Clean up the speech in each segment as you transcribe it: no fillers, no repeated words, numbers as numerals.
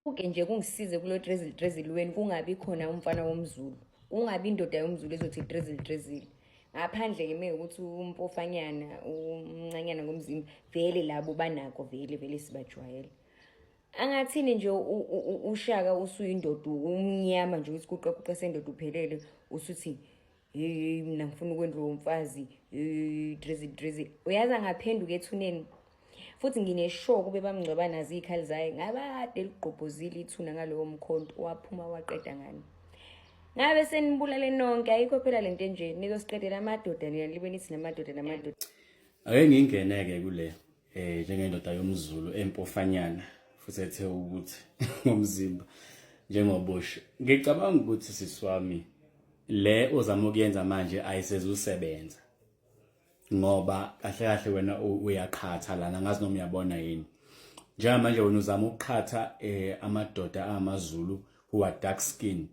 Kuke nje kungisize kulo drizzle drizzle wenu, kungabi khona umfana womZulu, kungabi indoda yomZulu ezothi drizzle drizzle. Ngaphandle-ke mewukuthi umpofanyana, umncanyana ngomzimba, vele labo banako, vele vele sibajwayele. Angathini nje uShaka, usuyindoda, umnyama nje, isiguqaguqa sendoda uphelele, usuthi hey, mina ngifuna ukwenza umfazi, drizzle drizzle. Uyazi angaphenduka ethuneni futhi ngineshow kube bamngcwaba nazo iy'khali zayo, ngabade ligqobhozile ithuna ngalowo mkhonto waphuma waqeda ngani. Ngabe senibulale nonke, ayikho phela lento enje, nizosiqedela amadoda nina, libe nithi namadoda namadoda. Ake ngingene-ke kule njengendoda yomZulu empofanyana futhi ethe ukuthi ngomzimba njengobusha. Ngicabanga ukuthi sisi wami le ozama ukuyenza manje ayisezusebenza, ngoba kahle kahle wena uyaqhatha lana, ngazi noma uyabona yini. Njengamanje wena uzama ukuqhatha amadoda amaZulu who are dark skin,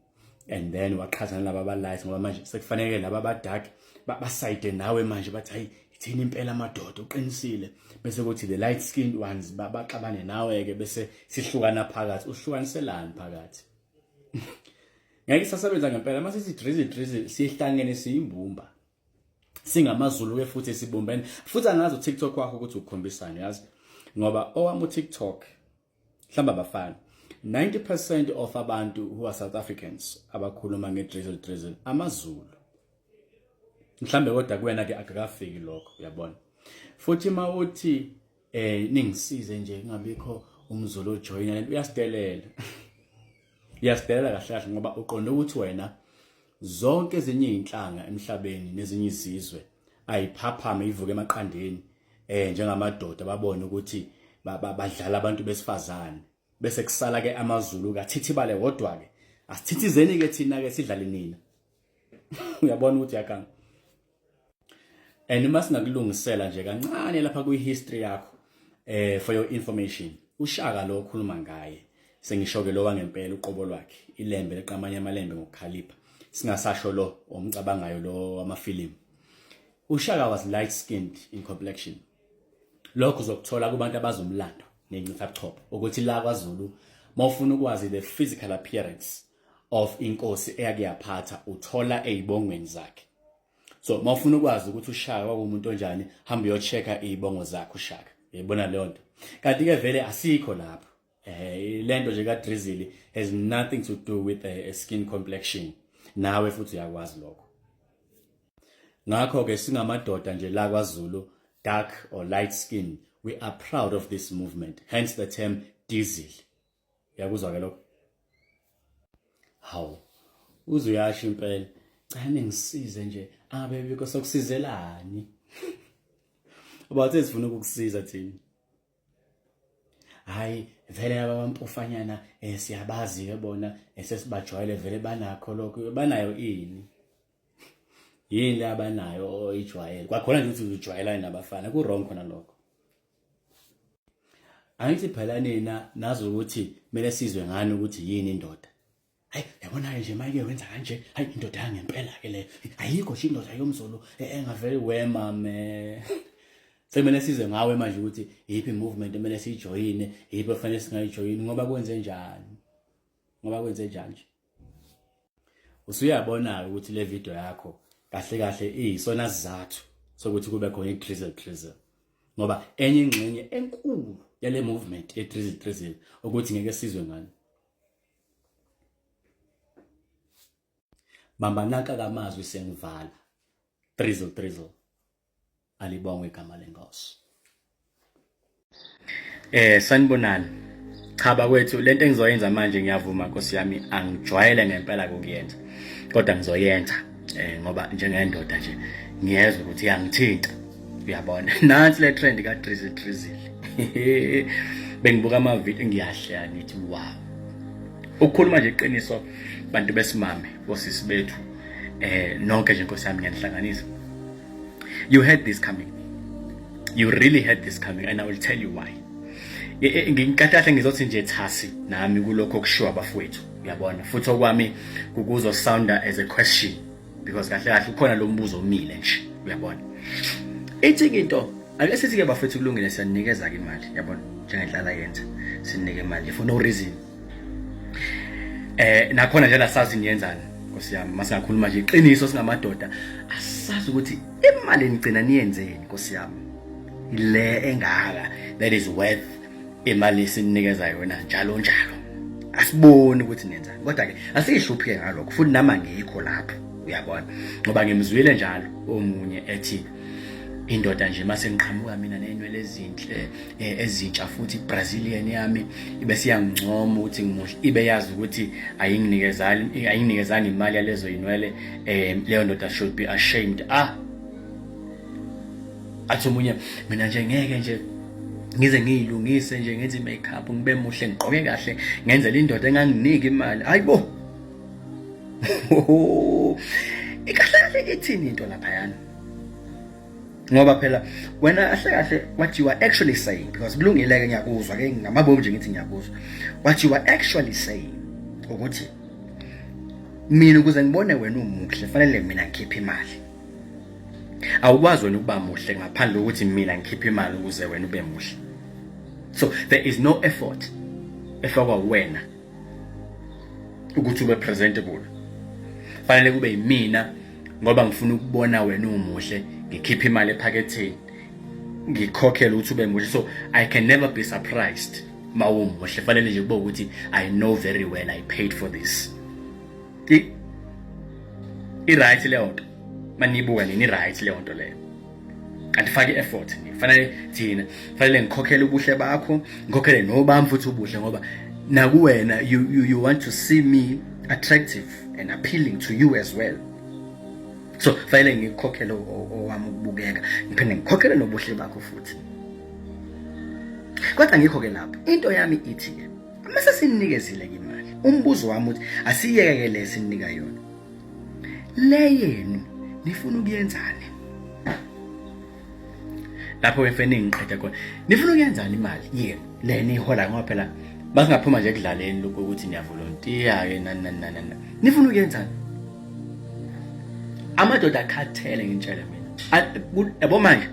and then waqhatha nalaba aba-light, ngoba manje sekufanele laba aba-dark basayide nawe manje, bathi hayi, ithini impela amadoda, uqinisile, bese kuthi the light skinned ones baxabane nawe-ke, bese sihlukana phakathi. Uhlukaniselani phakathi? Ngeke isasebenza ngempela. Uma sithi drizzle drizzle, sihlangene, siyimbumba, singamaZulu-ke futhi sibumbene futhi. Angazi uTikTok wakho ukuthi ukukhombisani, yazi, ngoba owami uTikTok mhlawumbe abafana 90% of abantu who are South Africans abakhuluma nge-drizzle drizzle amaZulu mhlambe, kodwa kuwena ke akakafiki lokho, uyabona. Futhi uma uthi ningisize nje kungabikho umZulu ojoyina lento, uyasidelela, uyasidelela kahle kahle, ngoba uqonde ukuthi wena zonke ezinye izinhlanga emhlabeni nezinye izizwe ayiphaphame, ivuke emaqandeni njengamadoda, babone ukuthi badlala abantu besifazane, bese kusala ke amaZulu kathithibale wodwa ke, asithithizeni ke thina ke sidlale nina. Uyabona ukuthi yakanga. And uma singakulungisela nje kancane lapha kwi-history yakho, for your information, uShaka lo okhuluma ngaye, sengisho ke lo wangempela uqobo lwakhe, ilembe leqamanye amalembe ngokukhalipha, singasasho lo omcabangayo lo wamafilimu, uShaka was light skinned in complexion. Lokho uzokuthola kubantu abazumlando nencithabuchopho ukuthi la kwaZulu, mawufuna ukwazi the physical appearance of inkosi eyake yaphatha, uthola ezibongweni zakhe. So mawufuna ukwazi ukuthi uShaka kwakumuntu onjani, hamba uyochecka izibongo zakhe uShaka, uyayibona leyo nto. Kanti ke vele asikho lapho. Lento nje ka drizzle has nothing to do with a skin complexion, nawe futhi uyakwazi lokho. Ngakho ke singamadoda nje la kwaZulu, dark or light skin, we are proud of this movement, hence the term diesel. Uyakuzwa ke lokho? Hawu, uze uyasho impela, cha, ningisize nje angabe bikho. Sokusizelani uba sifuna ukukusiza thina? Hayi vele laba bampofanyana siyabazi ke bona, sesibajwayele vele, banakho lokho. Banayo ini? Yini le abanayo oyijwayele? Kwakhona nje ukuthi ujwayelane nabafana, ku wrong khona lokho. Angithi phela nina nazi ukuthi kumele sizwe ngani ukuthi yini indoda. Hayi, yabona-ke nje, mayike wenza kanje, hayi, indoda yangempela-ke leyo, ayikho nje indoda yomZulu engavele wema me. Sekumele sizwe ngawe manje ukuthi iyiphi movement emele siyijoyine, iyiphi efanele singayijoyini, ngoba kwenze njani? Ngoba kwenze njani nje? Usuyabona-ke ukuthi le video yakho kahle kahle iyisona sizathu sokuthi kube khona i-drizzle drizzle, ngoba enye ingxenye enkulu yale movement ye-drizzle drizzle ukuthi ngeke sizwe ngani. Bamba nanka kamazwi, sengivala. Drizzle drizzle, alibongwe igama lenkosi. Sanibonani. Cha bakwethu, lento engizoyenza manje, ngiyavuma Nkosi yami, angijwayele ngempela ukuyenza. Kodwa ngizoyenza ngoba njengendoda nje ngiyezwa ukuthi iyangithinta. Uyabona? Nansi le trend ka drizzle drizzle. Bengibuka ama video, ngiyahleka, ngithi wow. Ukukhuluma nje iqiniso, bantu besimame, osisi bethu, nonke nje Nkosi yami, ngiyanihlanganisa. You had this coming. You really had this coming, and I will tell you why. Ngikahle kahle ngizothi nje thasi nami kulokho okushiwo abafowethu, uyabona, futhi okwami kukuzo sounda as a question, because kahle kahle ukhona lo mbuzo omile nje, uyabona. Ithi into, ake sithi ke bafethu, kulungile, siyanikeza ke imali, yabona, njengendlala yenza, sinike imali for no reason. Nakhona nje lasazi niyenzani Nkosi yami, masingakhuluma nje iqiniso singamadoda, asazi ukuthi imali enigcina niyenzeni Nkosi yami. Le engaka that is worth imali esinikeza yona njalo njalo. Asiboni ukuthi niyenzani. Kodwa ke asihluphike ngalokho futhi nama ngikho lapho uyabona. Ngoba ngimzwile njalo omunye ethi indoda nje mase ngiqhamuka mina nezinwele ezinhle ezintsha futhi Brazilian yami ibe siyangincoma ukuthi ngimuhle, ibe yazi ukuthi ayinginikezani ayinginikezanga imali yalezo inwele, leyo ndoda should be ashamed. Athi omunye, mina nje ngeke nje ngize ngiyilungise nje, ngenze i-makeup, ngibe muhle, ngigqoke kahle, ngenzele indoda enganginiki imali. Hayibo, ikahle kahle ithini into laphayana? Ngoba phela wena kahle kahle what you are actually saying, because kulungile ke, ngiyakuzwa ke ngamabomu nje, ngithi ngiyakuzwa, what you are actually saying ukuthi mina ukuze ngibone wena umuhle fanele mina ngikhiphe imali. Awukwazi wena ukuba muhle ngaphandle kokuthi mina ngikhiphe imali ukuze wena ube muhle. So there is no effort efakwa wena ukuthi ube presentable, fanele kube yimina ngoba ngifuna ukubona wena umuhle, ngikhiphe imali ephaketheni, ngikhokhele ukuthi ube muhle. So I can never be surprised mawumuhle, fanele nje kube ukuthi I know very well I paid for this. I-right leyo nto maniyibuka nini? I-right leyo nto leyo? Andifake i-effort, fanele thina fanele ngikhokhele ubuhle bakho, ngikhokhele nobami futhi ubuhle, ngoba nakuwena you want to see me attractive and appealing to you as well. So fanele ngikhokhele owami ukubukeka, ngiphinde ngikhokhele nobuhle bakho futhi. Kodwa ngikho-ke lapho into yami ithi-ke, mase sininikezile-ke imali, umbuzo wami uthi asiyeke-ke le sininika yona, le yenu nifuna ukuyenzani lapho ke? Fene ngiqeda khona, nifuna ukuyenzani imali yenu le niyihola? Ngoba phela basingaphuma nje ekudlaleni lokho ukuthi niyavolontiya ke, nani nani nani nani, nifuna ukuyenzani? Amadoda akhathele, ngintshele mina. Yabo manje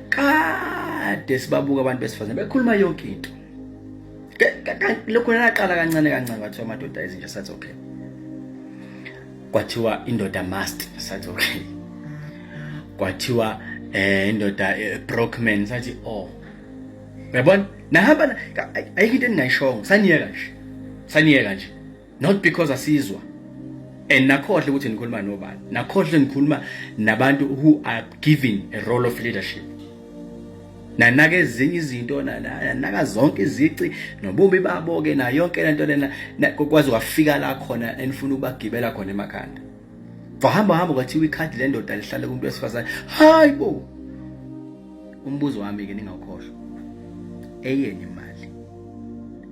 kade sibabuka abantu besifazane bekhuluma yonke into. Lokhu naqala kancane kancane, kwathiwa amadoda izinja, sathi okay. Kwathiwa indoda must, sathi okay. Kwathiwa indoda broke man, sathi oh, uyabona, nahamba ayikho into eningayishongo, saniyeka nje, saniyeka nje, not because asizwa. And nakhohle ukuthi nikhuluma nobani, nakhohle nikhuluma nabantu who are given a role of leadership. Nanaka ezinye izinto, nanaka zonke izici nobubi babo-ke, nayo yonke lento lena, kwaze kwafika la khona enifuna ukubagibela khona emakhanda. Wahamba hamba, kwathiwa ikhadi lendoda lihlale kumuntu wesifazane. Hayi bo, umbuzo wami-ke ningawukhohlwa, eyeni imali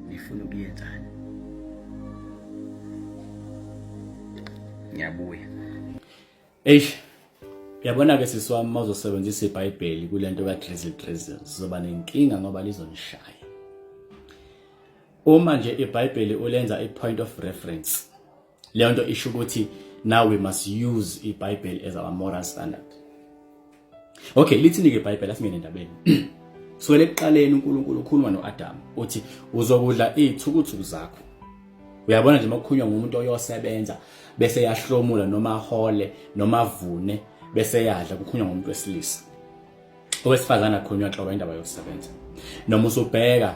nifuna ukuyenzani? Ngiyabuya. Eish, uyabona ke sisi wami, mawuzosebenzisa iBhayibheli kulento ka drizzle drizzle, sizoba nenkinga ngoba lizonishaya. Uma nje iBhayibheli ulenza i-point of reference, leyo nto isho ukuthi now we must use iBhayibheli as our moral standard. Okay, lithini ke iBhayibheli? Asingene endabeni. Sukela ekuqaleni uNkulunkulu ukhuluma noAdam, uthi uzokudla izithukuthuku zakho. Uyabona nje makukhulunywa ngomuntu oyosebenza bese yahlomula, noma ahole noma avune bese yadla, kukhulunywa ngomuntu wesilisa. Owesifazane akhulunywa nhlobo indaba yokusebenza. Noma usubheka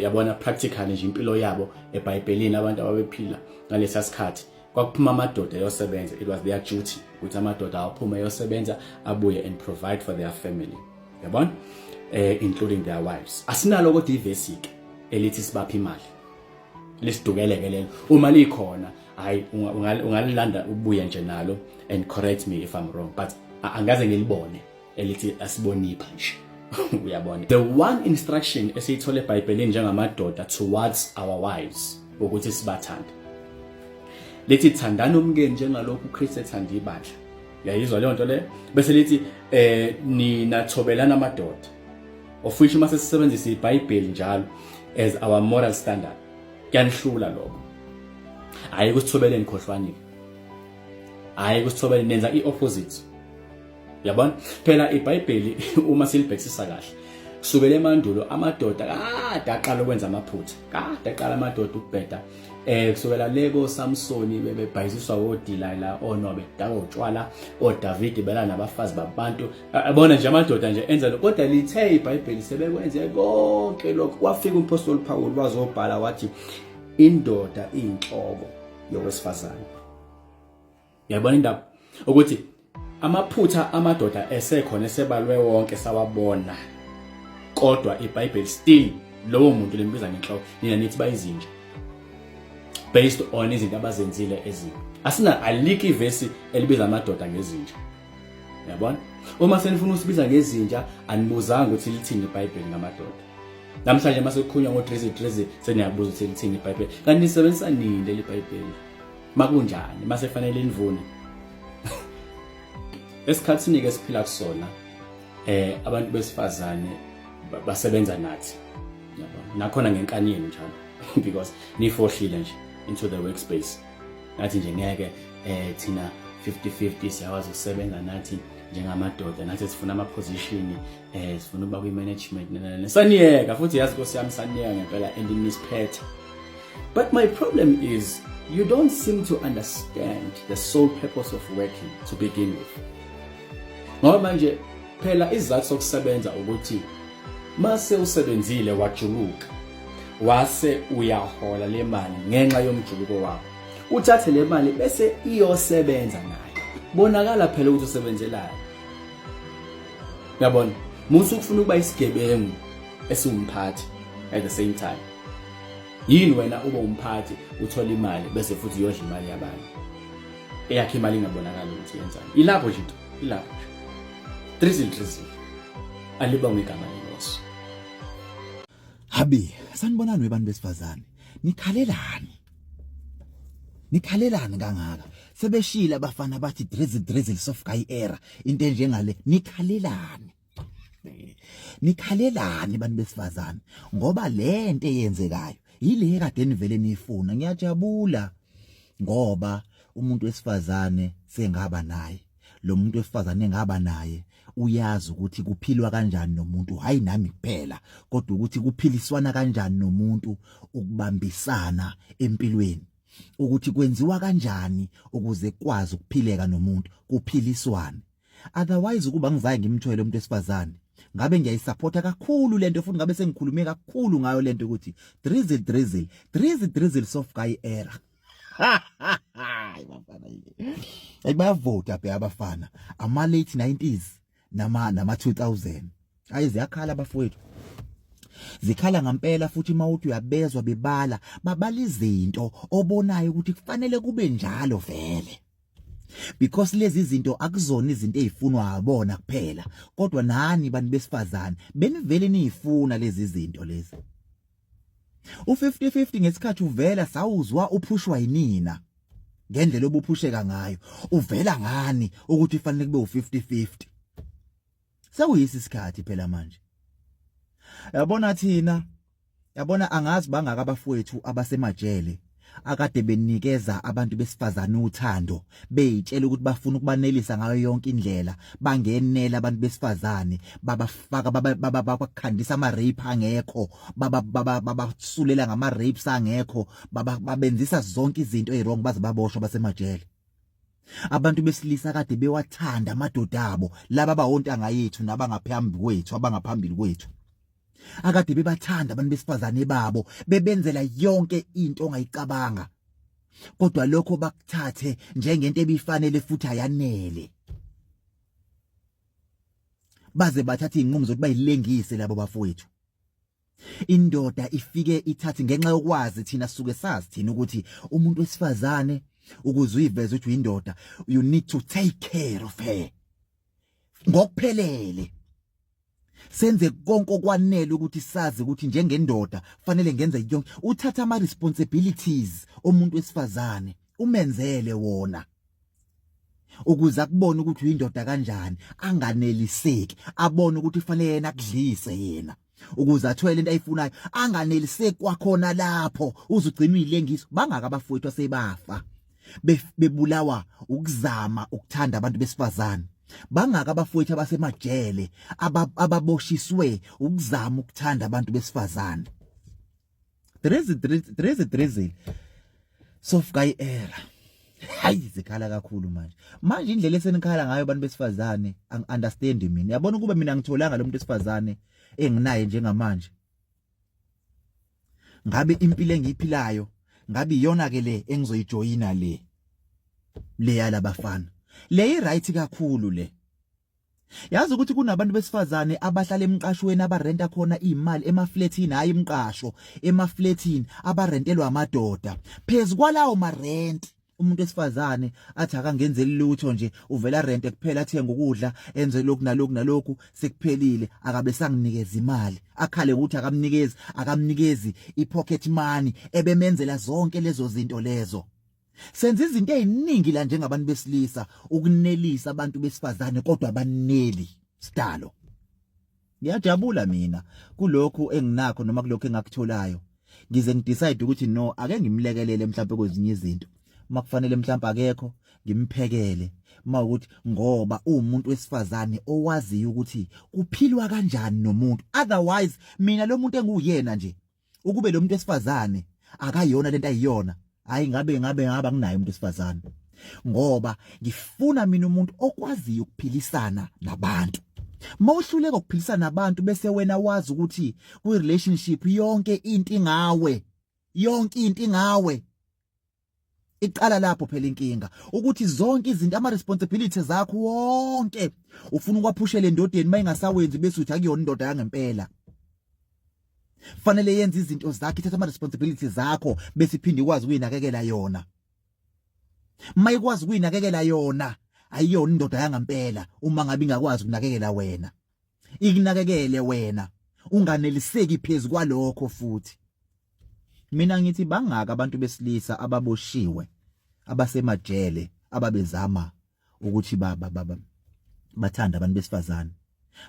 yabona practically nje impilo yabo eBhayibhelini, abantu ababephila ngalesa sikhathi, kwakuphuma amadoda eyosebenza. It was their duty ukuthi amadoda awaphume eyosebenza, abuye and provide for their family, yabona, including their wives. Asinalo kodwa ivesi ke elithi sibaphe imali, lisidukeleke lelo. Uma likhona, hayi, ungalilanda ubuye nje nalo and correct me if I'm wrong, but angaze ngilibone elithi asibonipha nje, uyabona. The one instruction esiyithole eBhayibhelini njengamadoda towards our wives ukuthi sibathande, lithi thandani umkeni njengalokhu uKristu ethanda ibandla. Uyayizwa leyo nto leyo? Bese lithi nina thobelana amadoda, of which uma sesisebenzisa iBhayibheli njalo as our moral standard, kuyanihlula lokho. Hayi kusithobeleni, khohlwani, hayi kusithobeleni, nenza i-opposite. Yabona phela iBhayibheli uma silibhekisisa kahle. Kusukela emandulo amadoda kade aqala ukwenza amaphutha, kade aqala amadoda ukubheda. Kusukela leko Samsoni bebebhayisiswa oDelila, onobe dawo utshwala, oDavid bela nabafazi babantu. Yabona nje amadoda nje enza lokho, kodwa lithe iBhayibheli sebekwenze konke lokho. Kwafika umpostoli Paul wazobhala wathi indoda iyinhloko yowesifazane. Uyayibona indaba ukuthi amaphutha amadoda esekhona esebalwe wonke sawabona, kodwa iBhayibheli still lowo muntu lembiza ngenhloko, nina nithi bayizinja based on izinto abazenzile ezimbi. Asina alikho ivesi elibiza amadoda ngezinja. Uyabona? Uma senifuna usibiza ngezinja, anibuzanga ukuthi lithini iBhayibheli ngamadoda. Namhlanje mase kukhulunywa ngo drizzle drizzle seniyabuza ukuthi lithini iBhayibheli. Kanti nisebenzisa nini leli Bhayibheli? Makunjani? Mase fanele nivune. Esikhathini ke siphila kusona abantu besifazane basebenza nathi. Yabona? Nakhona ngenkani yenu njalo because nifohlile nje into the workspace. Nathi nje ngeke thina 50-50 siyakwazi ukusebenza nathi njengamadoda, nathi sifuna ama position, sifuna ukuba kwi management nanana. Saniyeka futhi, yazi Nkosi yami, saniyeka ngempela and nisiphethe. But my problem is you don't seem to understand the sole purpose of working to begin with. Ngoba manje phela isizathu sokusebenza ukuthi mase usebenzile wajuluka wase uyahola le mali ngenxa yomjuluko wakho, uthathe le mali bese iyosebenza nayo. Bonakala phela ukuthi usebenzelayo. Uyabona, musu ufuna ukuba isigebengu esiwumphathi at the same time. Yini wena ube umphathi uthola imali bese futhi uyodla imali yabanye, eyakhe imali ingabonakali ukuthi yenzani? Ilapho nje into, ilapho nje. Drizzle drizzle, alibonge igama lenkosi. Habi, sanibonani webantu besifazane. Nikhalelani? Nikhalelani kangaka? Sebeshila abafana bathi drizzle drizzle soft guy era, into enjengale. Nikhalelani? Nikhalelani bantu besifazane? Ngoba lento eyenzekayo yile kade nivele nifuna. Ngiyajabula ngoba umuntu wesifazane sengaba naye. Lo muntu wesifazane engaba naye uyazi ukuthi kuphilwa kanjani nomuntu, hayi nami kuphela, kodwa ukuthi kuphiliswana kanjani nomuntu, ukubambisana empilweni, ukuthi kwenziwa kanjani ukuze kwazi ukuphileka nomuntu, kuphiliswane. Otherwise ukuba ngizaye ngimthwele umuntu wesifazane, ngabe ngiyayisupporta kakhulu lento, futhi ngabe sengikhulume kakhulu ngayo lento ukuthi drizzle drizzle drizzle drizzle soft guy era. Hayi bafana, hayi bayavota bhe abafana ama late 90s nama 2000. Hayi ziyakhala abafowethu, zikhala ngempela futhi. Mawuthi uyabezwa bebala, babala izinto obonayo ukuthi kufanele kube njalo vele, because lezi zinto akuzona izinto ezifunwa abona kuphela, kodwa nani bantu besifazane benivele niyifuna lezi zinto lezi. U50-50 ngesikhathi uvela sawuzwa uphushwa yinina ngendlela obuphusheka ngayo. Uvela ngani ukuthi fanele kube u50-50? Sekuyisi isikhathi phela manje. Yabona thina, yabona, angazi bangaka abafowethu abasemajele akade benikeza abantu besifazane uthando, beyitshela ukuthi bafuna ukubanelisa ngayo yonke indlela, bangenela abantu besifazane, babafaka, babakhandisa ama rape angekho, babasulela ngama rapes angekho, babenzisa zonke izinto eziwrong, baze baboshwa basemajele. Abantu besilisa kade bewathanda amadoda abo, laba abawontanga yethu nabangaphambi kwethu, abangaphambili kwethu, akade bebathanda abantu besifazane babo, bebenzela yonke into ongayicabanga, kodwa lokho bakuthathe njengento ebifanele futhi ayanele, baze bathatha izinqumo zokuthi bayilengise labo bafowethu. Indoda ifike ithathe ngenxa yokwazi thina suke sazi thina ukuthi umuntu wesifazane ukuze uyiveze ukuthi uyindoda, you need to take care of her ngokuphelele. Senze konke okwanele ukuthi sazi ukuthi njengendoda fanele ngenze yonke, uthatha ama responsibilities omuntu wesifazane, umenzele wona ukuze akubone ukuthi uyindoda kanjani, anganeliseki, abone ukuthi fanele yena akudlise yena ukuze athwele into ayifunayo, anganeliseki kwakhona lapho uzugcina uyilengiso. Bangaka abafowethu asebafa bebulawa ukuzama ukuthanda abantu besifazane. Bangaka abafowethu abasemajele ababoshiswe ukuzama ukuthanda abantu besifazane. Drizzle drizzle drizzle soft guy era. Hayi, zikhala kakhulu manje. Manje indlela esenikhala ngayo abantu besifazane, angi-understand mina. Yabona, ukube mina ngitholanga lo muntu wesifazane enginaye njengamanje, ngabe impilo engiyiphilayo ngabe iyona ke le engizoyijoyina le yalabafana le i-right kakhulu le. Yazi ukuthi kunabantu besifazane abahlala emqashweni, abarenta khona imali emaflatini, hayi imqasho, emaflatini abarentelwa amadoda. Phezulu kwalawo ma-rent, umuntu wesifazane athi akangenzeli lutho nje, uvela rente kuphela, athenga ukudla, enze lokhu nalokhu nalokhu, sekuphelile, akabe sanginikeza imali. Akhale ukuthi akamnikezi i-pocket money ebemenzela zonke lezo zinto lezo. Senza izinto eziningi la njengabantu besilisa ukunelisa abantu besifazane, kodwa abaneli sidalo. Ngiyajabula mina kulokhu enginakho noma kulokhu engakutholayo. Ngize ngidecide ukuthi no, ake ngimlekelele mhlawumbe kwezinye izinto makufanele, mhlawumbe akekho, ngimphekele mawukuthi, ngoba uwumuntu wesifazane owaziyo ukuthi kuphilwa kanjani nomuntu. Otherwise mina lo muntu enguyena nje, ukube lo muntu wesifazane akayona lento ayiyona, hayi, ngabe ngaba nginaye umuntu wesifazane, ngoba ngifuna mina umuntu okwaziyo ukuphilisana nabantu. Mawuhluleka ukuphilisana nabantu, bese wena wazi ukuthi kwi relationship yonke into ingawe, yonke into ingawe, iqala lapho phela inkinga, ukuthi zonke izinto, ama responsibilities zakho wonke ufuna ukwaphushela endodeni. Mayingasawenzi, bese uthi akuyona indoda yangempela. Fanele yenze izinto zakhe, ithatha ama responsibilities zakho, bese iphinde ikwazi ukuyinakekela yona. Mayikwazi ukuyinakekela yona, ayiyona indoda yangampela. Uma ngabe ingakwazi ukunakekela wena, ikunakekele wena, unganeliseki phezulu kwalokho futhi. Mina ngithi bangaka abantu besilisa ababoshiwe, abasemajele, ababezama ukuthi baba baba bathanda abantu besifazane.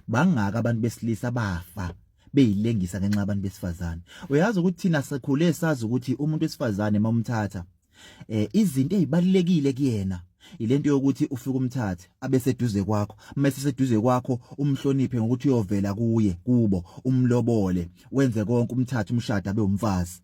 Bangaka abantu besilisa bafa beyilengisa ngenxa yabantu besifazane. Uyazi ukuthi thina sikhule sazi ukuthi umuntu wesifazane mawumthatha, izinto ezibalekile kuyena ilento yokuthi ufike umthathe abe seduze kwakho, mase seduze kwakho umhloniphe ngokuthi uyovela kuye kubo, umlobole, wenze konke, umthathe, umshada, abe umfazi.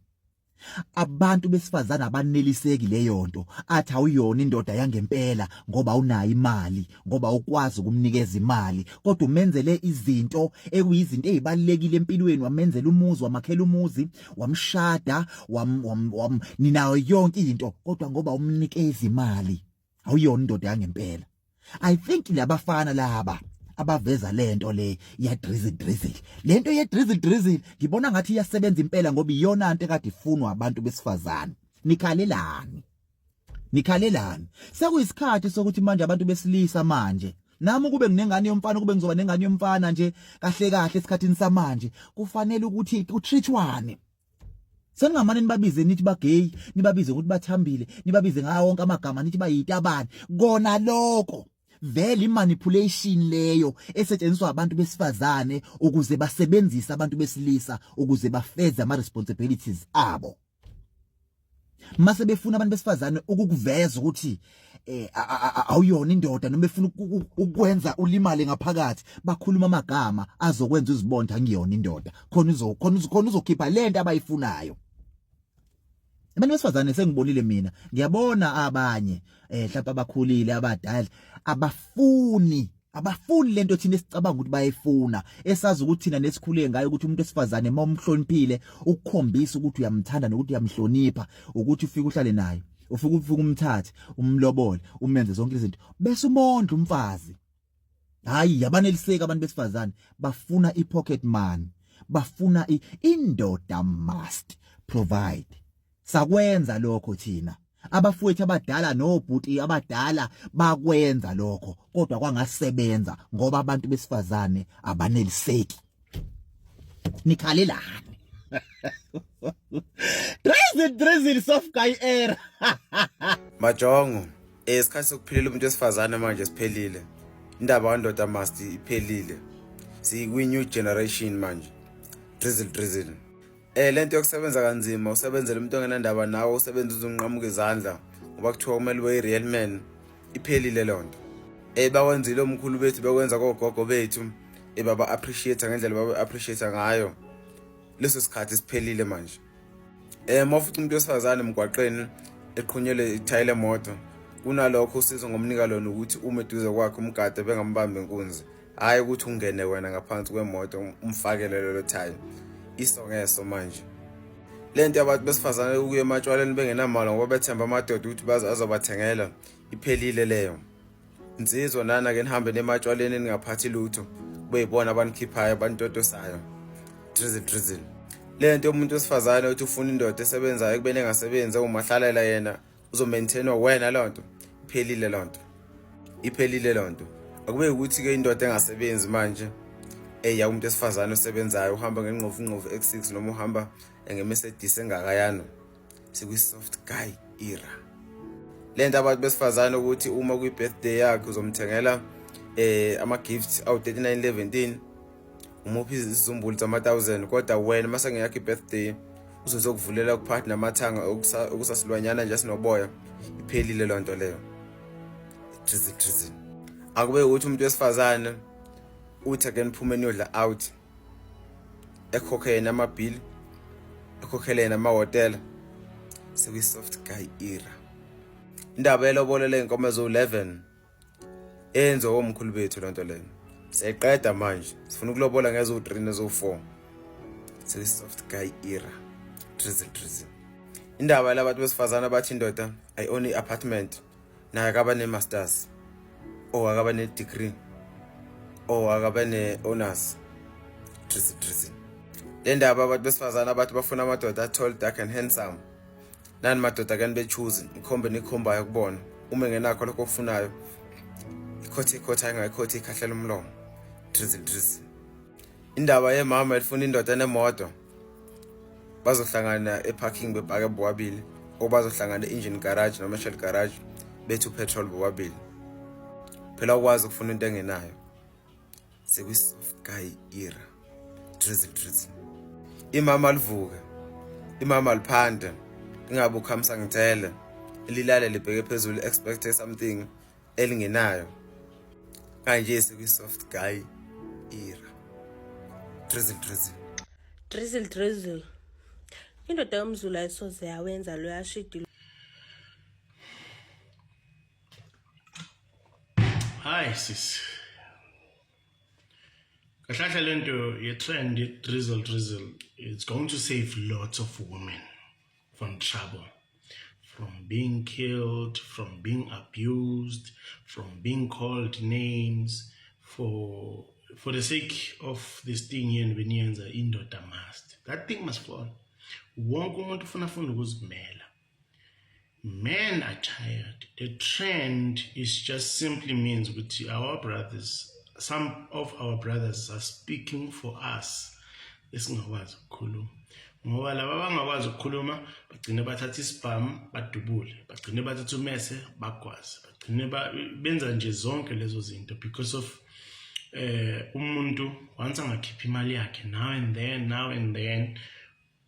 Abantu besifazane abaneliseki leyo nto, athi awuyona indoda yangempela ngoba unayo imali, ngoba ukwazi ukumnikeza imali, kodwa umenzele izinto ekuyizinto ezibalekile empilweni, wamenzela umuzi, wamakhela umuzi, wamshada, wam, wam, wam ninayo yonke into, kodwa ngoba umnikeza imali awuyona indoda yangempela. I think labafana laba abaveza lento le ya drizzle drizzle, lento ye drizzle drizzle, ngibona ngathi iyasebenza impela, ngoba iyona into ekade ifunwa abantu besifazane. Nikhalelani? Nikhalelani? Sekuyisikhathi sokuthi manje abantu besilisa manje, nami kube nginengane yomfana, kube ngizoba nengane yomfana nje, kahle kahle esikhathini samanje kufanele ukuthi kutreatwane. Seningamane nibabize nithi bagay, nibabize ukuthi bathambile, nibabize ngawo wonke amagama, nithi bayitabane. Kona lokho vele imanipulation leyo esetshenziswa abantu besifazane ukuze basebenzise abantu besilisa ukuze bafeze ama responsibilities abo. Mase befuna abantu besifazane ukukuveza ukuthi awuyona indoda, noma befuna ukwenza ulimale ngaphakathi, bakhuluma amagama azokwenza uzibonda ngiyona indoda, khona uzokhipha lento abayifunayo. Abantu besifazane, sengibonile mina, ngiyabona abanye mhlawumbe abakhulile, abadala, abafuni lento thina esicabanga ukuthi bayifuna, esazi ukuthi thina nesikhule ngayo, ukuthi umuntu esifazane mawumhloniphile, ukukhombisa ukuthi uyamthanda nokuthi uyamhlonipha, ukuthi ufike uhlale naye, ufike umthathe, umlobole, umenze zonke izinto, bese umondla umfazi. Hayi, yabaneliseka abantu besifazane, bafuna ipocket money, bafuna indoda must provide. Sakwenza lokho thina, abafowethu abadala nobhuti abadala bakwenza lokho, kodwa kwangasebenza ngoba abantu besifazane abaneliseki. Nikhalelani? Drizzle drizzle soft guy era. Majongo, isikhathi sokuphilela umuntu wesifazane manje siphelile. Indaba kandoda must iphelile. Sikwi new generation manje. Drizzle drizzle. Lento yokusebenza kanzima, usebenzele umuntu ongenandaba nawe, usebenza uzunqamuka izandla ngoba kuthiwa kumele ube real man, iphelile lonto. Bakwenzile omkhulu bethu, bekwenza kogogo bethu, baba appreciate ngendlela baba appreciate ngayo. Leso sikhathi siphelile manje. Mawufica umuntu wesifazane emgwaqeni eqhunyelwe ithayi lemoto, kunalokho usizo ngomnika lona ukuthi ume eduze kwakhe umgade bengambambi inkunzi, hhayi ukuthi ungene wena ngaphansi kwemoto umfakele lelo thayi. Iso ngeso manje. Lento yabantu besifazane ukuya ematshwaleni bengenamali ngoba bethemba amadoda ukuthi azobathengela, iphelile leyo. Insizwa nana ke nihambe nematshwaleni ningaphathi lutho, kube yibona abanikhiphayo abanitotosayo. Drizzle drizzle. Lento yomuntu wesifazane uthi ufuna indoda esebenzayo ekubeni engasebenzi engumahlalela yena uzomaintainwa wena, lonto iphelile, lonto iphelile lonto. Akube ukuthi ke indoda engasebenzi manje eya umuntu wesifazane osebenzayo uhamba ngengqovu ngqovu X6 noma uhamba ngeMercedes engakayano. Sikwi-soft guy era. Lento abantu besifazane ukuthi uma kwi-birthday yakhe uzomthengela ama-gifts awu-39 17, umuphi izizumbulu zama-1000, kodwa wena mase ngeyakho i-birthday uzozokuvulela kuphathi namathanga okusasilwanyana nje sinoboya. Iphelile loo nto leyo. Drizzle drizzle. Akube ukuthi umuntu wesifazane uthi ake niphume niyodla out, ekhokhe yena amabhili, ekhokhele yena amahhotela. Sekwi-soft guy era. Indaba yelobolo ley'nkomo eziwu-11 eyenziwa omkhulu bethu, loo nto leyo siyayiqeda manje. Sifuna ukulobola ngeziwu-3 neziwu-4. Sekwi-soft guy era. Drizzle drizzle. Indaba yalabantu besifazane abathi indoda ayi-own i-apartment naye akaba ne-masters or akaba ne-degree or akaba ne-honors. Drizzle drizzle. Le ndaba abantu besifazane abathi bafuna amadoda a-tall, dark and handsome, nani madoda kani be-choose ikhombe nikhombayo kubona. Uma engenakho lokho okufunayo, ikhothe ikhothe ayingayikhothe ikhahlela umlomo. Drizzle drizzle. Indaba yemama elifuna indoda enemoto, bazohlangana eparking bepake bobabili, or bazohlangana e-engine garage noma e-Shell garage bethi upetrol bobabili. Phela ukwazi ukufuna into engenayo. Sekwi-soft guy era. Drizzle drizzle. Imama livuke, imama liphande, ingabe ukhamisa ngithele lilale libheke phezulu, expect something elingenayo. Kanje sekwi-soft guy era. Drizzle drizzle. Drizzle drizzle. Indoda yomZulu ayisoze yawenza lo yashidi. Hi sis. Kahle kahle lento ye-trend ye-drizzle drizzle, it's going to save lots of women from trouble, from being killed, from being abused, from being called names for the sake of this thing yenu beniyenza, indoda must. That thing must fall. Wonke umuntu ufuna afunda ukuzimela. Men are tired. The trend is just simply means with our brothers, some of our brothers are speaking for us esingakwazi ukukhuluma, ngoba laba abangakwazi ukukhuluma bagcine bathatha isibhamu badubule, bagcine bathatha umese bagwaze, bagcine benza nje zonke lezo zinto because of umuntu once angakhipha imali yakhe now and then, now and then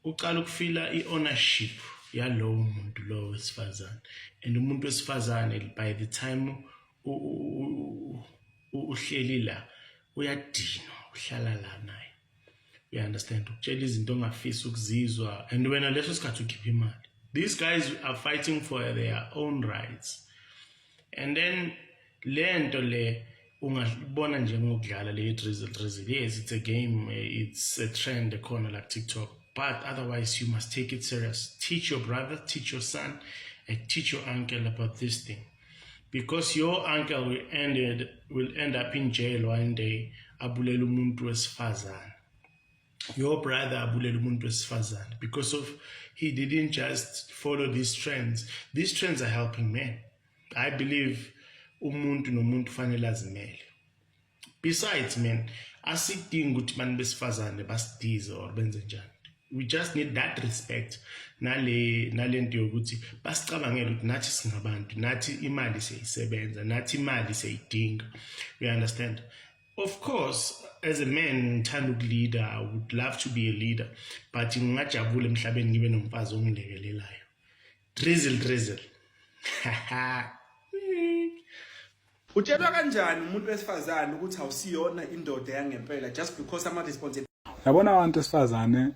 uqala ukufila i-ownership yalowo muntu lowo wesifazane. And umuntu wesifazane by the time uhleli la uyadinwa uhlala la naye, you understand, ukutshela izinto ongafisi ukuzizwa, and wena leso sikhathi ukhipha imali. These guys are fighting for their own rights. And then le nto le ungabona njengokudlala le drizzle drizzle, yes, it's a game, it's a trend ekhona like TikTok, but otherwise you must take it serious. Teach your brother, teach your son and teach your uncle about this thing, because your uncle will end up in jail one day abulela umuntu wesifazane, your brother abulela umuntu wesifazane, because of he didn't just follow these trends. These trends are helping men. I believe umuntu nomuntu fanele azimele. Besides, man, asidingi ukuthi abantu besifazane basidize or benze njani. We just need that respect nale nalento yokuthi basicabangele ukuthi nathi singabantu, nathi imali siyayisebenza, nathi imali siyayidinga, you understand? Of course, as a man ngithanda ukuleader, I would love to be a leader, but ngingajabula emhlabeni ngibe nomfazi ongilekelelayo. Drizzle drizzle. Utshelwa kanjani umuntu wesifazane ukuthi awusiyona indoda yangempela just because ama responsibilities Yabona abantu esifazane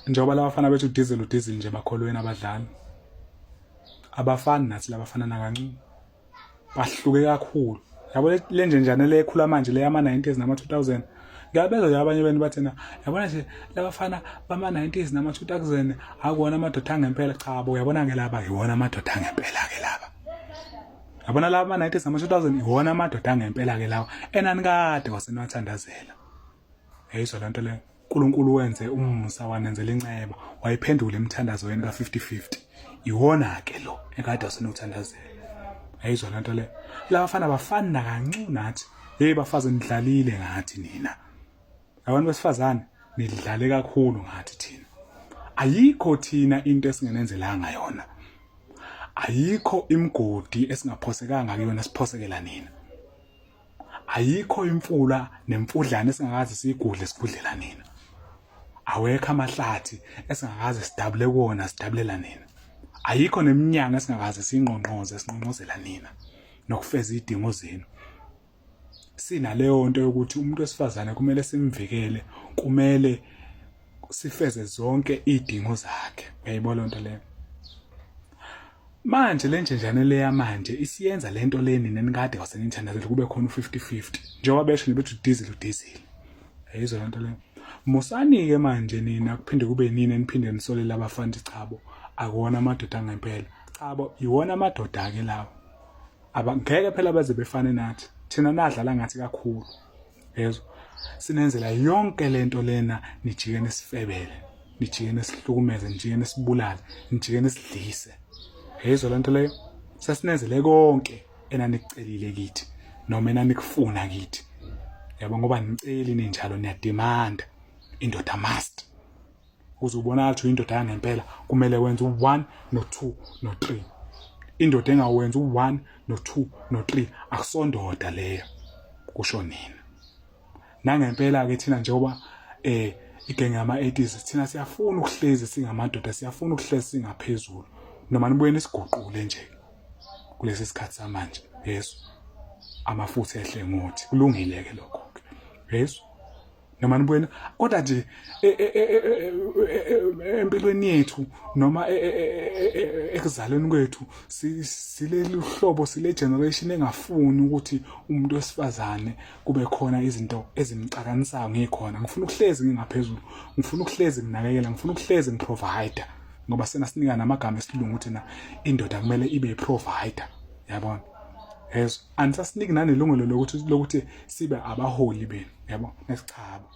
njengoba labafana bethu diesel udiesel nje makholweni abadlali. Abafani nathi labafana nakancane. Bahluke kakhulu. Yabo le njenjane le ekhula manje le yama 90s nama 2000. Ngiyabezwa nje abanye benu bathi na yabona nje labafana bama 90s nama 2000 akuwona amadoda angempela cha bo uyabona ke laba iwona amadoda angempela ke laba. Yabona laba ama 90s nama 2000 iwona amadoda angempela ke lawa enanikade kwasenwathandazela. Yayizwa lento le. uNkulunkulu wenze umusa wanenzela inceba wayiphendula imithandazo yenu ka-50-50 iwona ke lo ekade asenothandazela yayizwa lento le labafana bafani nakancu nathi hey bafazi nidlalile ngathi nina abantu besifazane nidlale kakhulu ngathi thina ayikho thina into esingenenzelanga yona ayikho imigodi esingaphosekanga kuyona siphosekela nina ayikho imfula nemfudlana esingakaze siyigudle sigudlela nina awekho amahlathi esingakaze sidabule kuwona sidabulela nina ayikho neminyango esingakaze siyingqongqoze sinqongqozela nina nokufeza izidingo zenu sinaleyo nto yokuthi umuntu wesifazane kumele simvikele kumele sifeze zonke izidingo zakhe uyayibona lento leyo manje le njenjane le yamanje isiyenza lento le nina enikade kwasenithandazela kube khona u-50-50 njengoba besho nje bethi udiesel udiesel yayizwa lento leyo musani-ke manje nina kuphinde kube nini eniphinde nisolele abafana chabo akuwona amadoda angempela chabo iwona amadoda-ke lawo abangeke phela baze befane nathi thina nadlala ngathi kakhulu yezwa sinenzela yonke lento lena nijike nisifebele nijike nisihlukumeze nijike nisibulale nijike nisidlise yezwa lento leyo sesinenzele konke enanikucelile kithi noma enanikufuna kithi yabo ngoba niceli ninjalo niyademanda indoda must ukuze ubonakala ukuthi uyindoda yangempela kumele wenze u-1 no-2 no-3 indoda engawenzi u-1 no-2 no-3 akusondoda leyo kusho nina nangempela-ke thina njengoba eh igenge yama-80s thina siyafuna ukuhlezi singamadoda siyafuna ukuhlezi singaphezulu noma nibuye nisiguqule nje kulesi sikhathi samanje yesu amafutha ehle ngothi kulungile-ke lokho-ke yesu noma nibuyena kodwa nje e, e, e, empilweni yethu noma ekuzalweni kwethu sileli hlobo sile generation engafuni ukuthi umuntu wesifazane kube khona izinto ezimxakanisayo ngikhona ngifuna ukuhlezi ngingaphezulu ngifuna ukuhlezi nginakekela ngifuna ukuhlezi ngiprovider ngoba sena sinika namagama esilungu ukuthi na indoda kumele ibe provider yabona yezwa anisasiniki nanelungelo lokuthi lokuthi sibe abaholi benu yabo nesichabo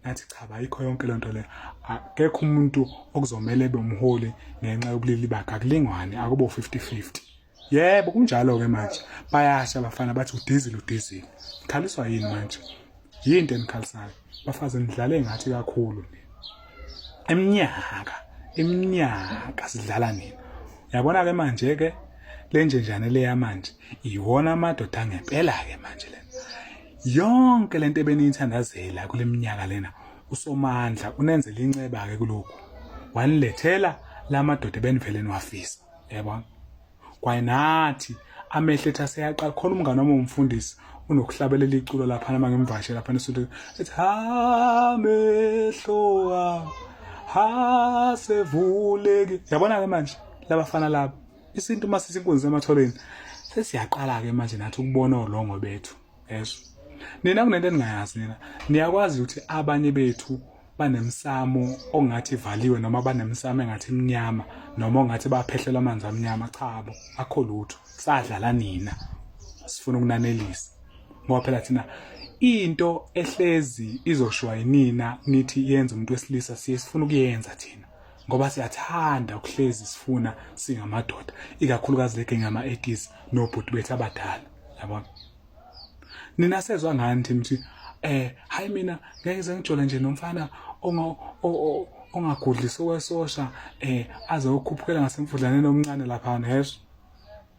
nathi cha ayikho yonke lento le akekho umuntu okuzomela ebe umholi ngenxa yobulili bakhe akulingwane akubo 50 50 yebo kunjalo ke manje bayasha abafana bathi udizili udizili khaliswa yini manje yinto enikhalisayo bafazi nidlale ngathi kakhulu nina iminyaka iminyaka sidlala nina yabona ke manje ke lenjenjane leya manje iwona amadoda angempela ke manje lena yonke lento ebeniyithandazela kule minyaka lena usomandla unenzela inceba ke kulokhu wanilethela lamadoda ebenivele niwafisa yabona kwaye nathi amehlo ethu aseyaqala khona umngane wami umfundisi unokuhlabelela iculo lapha noma ngimvashe lapha esontweni ethi amehlo hasevuleki yabona ke manje labafana laba isintu uma sisinkunzi ematholeni sesiyaqala ke manje nathi ukubona olongo bethu yeso nina kunento eningayazi nina niyakwazi ukuthi abanye bethu banemsamo ongathi ivaliwe noma banemsamo engathi imnyama noma ongathi baphehlelwa amanzi amnyama chabo akho lutho sadlala nina sifuna ukunanelisa ngoba phela thina into ehlezi izoshiwa yinina nithi yenza umuntu wesilisa siye sifuna ukuyenza thina ngoba siyathanda ukuhlezi sifuna singamadoda ikakhulukazi le genge yama-80s nobhuti bethu abadala yabona nina sezwa ngani thina ukuthi eh hayi mina ngeke ngize ngijole nje nomfana onga ongagudlisi owesosha eh aze ukukhuphukela ngasemfudlaneni omncane lapha neso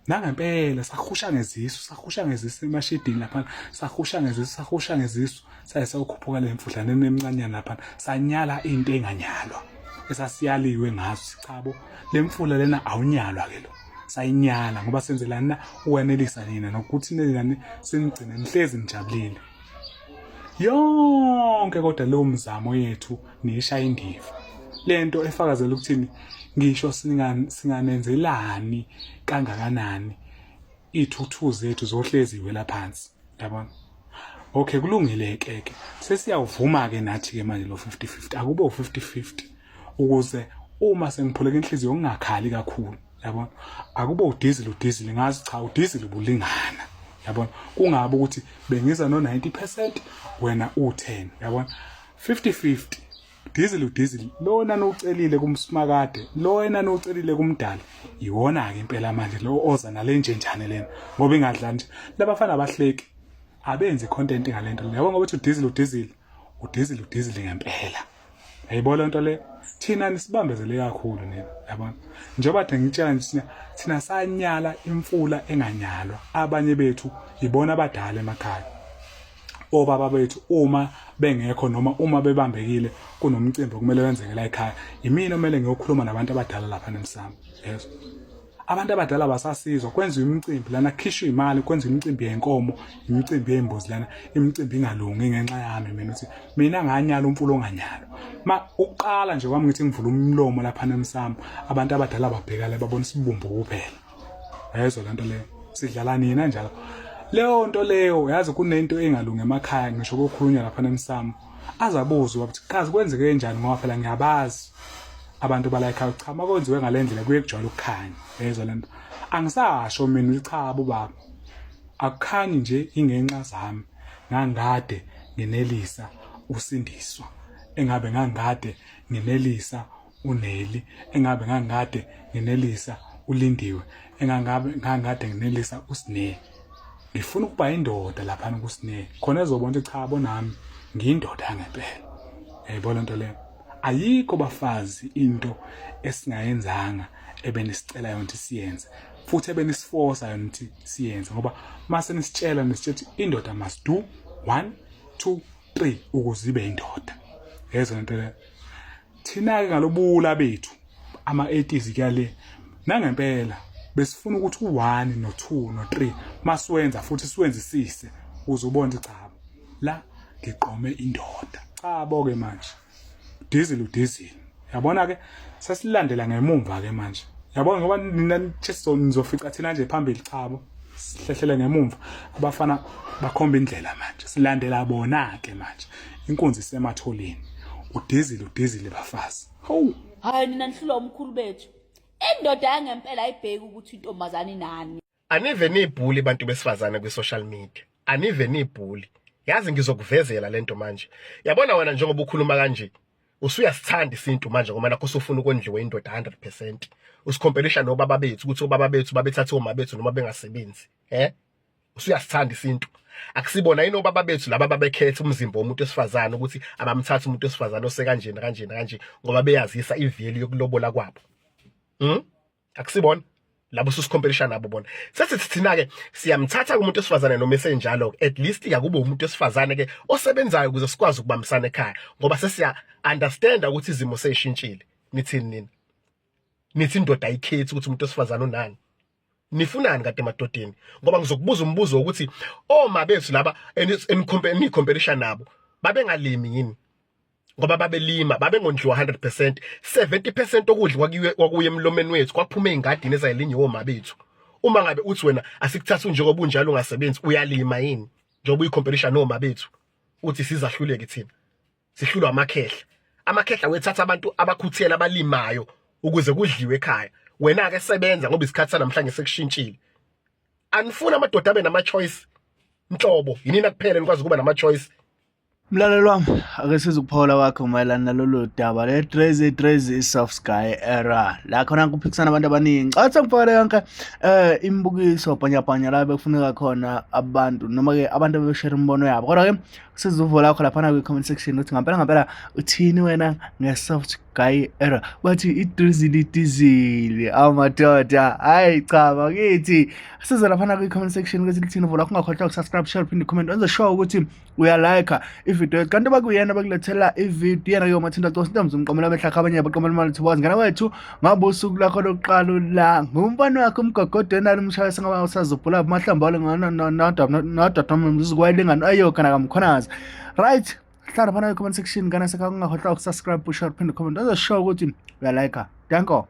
nangempela sahusha ngezisu sahusha ngezisu emashidini lapha sahusha ngezisu sahusha ngezisu saye sawukhuphuka le mfudlaneni emncanyana lapha sanyala into enganyalwa esasiyaliwe ngazo sichabo lemfula lena awunyalwa ke lo Sayinyala ngoba senzelani na ukwanelisa nina nokuthi nina sinigcine nihlezi nijabulile. Yonke kodwa leyo mzamo yethu niyishaya indiva. Lento efakazela ukuthini ngisho singanenzelani kangakanani iy'thuthu zethu zohlezi iwela phansi yabona. Okay, kulungile ke ke sesiyawuvuma ke nathi ke manje lo 50-50 akube u-50-50 ukuze uma sengiphuleka inhliziyo ngingakhali kakhulu yabona. Akube udizili udizili ngazi cha udizili ubulingana yabona, kungabe ukuthi bengiza no 90% wena u10 yabona. 50-50 dizili udizili lona nocelile kumsimakade lona nocelile kumdali iwona ke impela manje lo oza nalenjenjane lena ngoba ingadla nje labafana abahleki abenzi content ngalento le yabo ngoba uthi udizili udizili udizili udizili ngempela yayibona lento le thina nisibambezele kakhulu nina yabona. Njengoba de ngitshela nje thina thina sanyala imfula enganyalwa abanye bethu ibona abadala emakhaya obaba bethu uma bengekho noma uma bebambekile kunomcimbi okumele wenzeke la ekhaya yimina omele ngiyokhuluma nabantu abadala lapha nemsamo yezwa. Abantu abadala basasizwa kwenziwa imicimbi lana kukhishwa imali kwenziwa imicimbi yenkomo imicimbi yembuzi lana imicimbi ingalungi ngenxa yami mina uthi mina nganyala umfulo onganyalo ma uqala nje kwami ngithi ngivula umlomo lapha nemsamo abantu abadala babheka le babona isibumbu kuphela yayizwa lento leyo sidlala nina njalo leyo nto leyo yazi kunento engalungi emakhaya ngisho kokhulunywa lapha nemsamo azabuzwa ukuthi kazi kwenzeke kanjani ngoba phela ngiyabazi abantu bala ekhaya cha makwenziwe ngalendlela kuye kujwayele ukukhanya yezwa lento angisasho mina ukuthi cha bobaba akukhanyi nje ingenxa zami ngangikade nginelisa usindiswa engabe ngangikade nginelisa uNeli engabe ngangikade nginelisa uLindiwe engangabe ngangikade nginelisa uSne ngifuna ukuba indoda lapha kuSne khona ezobona ukuthi cha bonami ngiyindoda yangempela yayibona lento leyo ayikho bafazi into esingayenzanga ebenisicela yona ukuthi siyenze futhi ebenisifosa yona ukuthi siyenze ngoba mase nisitshela nisitshela ukuthi indoda must do 1 2 3 ukuze ibe indoda yezwa lento leyo thina-ke ngalobula bethu ama-80s kuyale nangempela besifuna ukuthi u-1 no-2 no-3 masiwenza futhi siwenzisise ukuze ubone ukuthi cha la ngiqome indoda chabo ke manje udizili udizili yabona ke sesilandela ngemumva ke manje yabona ngoba nina nizofica thina nje phambili chabo sihlehlele ngemumva abafana bakhomba indlela manje silandela bona ke manje inkunzi isematholeni udizili udizili bafazi hawu Hayi nina nihlulwa umkhulu bethu. Indoda yangempela ayibheki ukuthi intombazane inani. Anive nibhuli bantu besifazane kwi social media. Anive nibhuli. Yazi ngizokuvezela lento manje. Yabona wena njengoba ukhuluma kanje usuyasithanda isintu manje ngoba nakho usufuna ukondliwa indoda 100%. Usikhompelisha nobaba bethu ukuthi obaba bethu babethatha oma bethu noma bengasebenzi. Eh? Usuyasithanda isintu. Akusibona yini obaba bethu laba babekhetha umzimba womuntu wesifazane ukuthi abamthatha umuntu wesifazane osekanjena kanjena kanje ngoba beyazisa ivalue yokulobola kwabo. Akusibona labo susikhompelisha nabo bona sesithi thina ke siyamthatha umuntu wesifazane noma esenjalo at least yakube umuntu wesifazane ke osebenzayo ukuze sikwazi ukubambisana ekhaya ngoba sesiya understand ukuthi izimo seyishintshile nithini nina nithi indoda ayikhethi ukuthi umuntu wesifazane unani nifunani kade emadodeni ngoba ngizokubuza umbuzo ukuthi oma bethu laba enikhompelisha nabo babengalimi yini ngoba babelima babengondliwa 100% 70% okudla kwakuye kwakuye emlomeni wethu kwaphuma ezingadini ezayilinyiwe oma bethu uma ngabe uthi wena asikuthatha njengoba unjalo ungasebenzi uyalima yini njengoba uyikhompelisha noma bethu uthi sizahluleke thina sihlulwa amakhehla amakhehla wethatha abantu abakhuthele abalimayo ukuze kudliwe ekhaya wena ke sebenza ngoba isikhathi sanamhlanje sekushintshile anifuni amadoda abe nama choice nhlobo yinina kuphela nikwazi ukuba nama choice Mlaleli wami, ake size ukuphola kwakho mayelana nalolu daba le Drizzy Drizzy Soft Sky Era. La khona kuphikisana abantu abaningi. Cha sengifakele yonke imibukiso bhanyabhanya la bekufuneka khona abantu noma ke abantu abebeshare imibono yabo. Kodwa ke siza uvo lakho laphana kwi comment section ukuthi ngampela ngampela uthini wena nge Soft Guy era bathi idrizili idizili amadoda hayi cha bakithi size laphana kwi-comment section ukuthi lithini vula ungakhohlwa ukusubscribe share phinde comment wenze sure ukuthi uyalike ividiyo yethu kanti bakuyena bakulethela ividiyo yena yomathinta cosi intombi zomqomela amehlakha abanye baqomela imali thibazi ngana wethu ngabe usuku lakho lokuqala la ngumfana wakhe umgogodo enalo umshaya sengaba usazobhula mahlamba nododomzukwayilingana ayokhona kamkhonazi right hlala phana kwi-comment section ngana sekha ungakhohlwa ukusubscribe ushare phinde comment wenze sure ukuthi uyalike danko.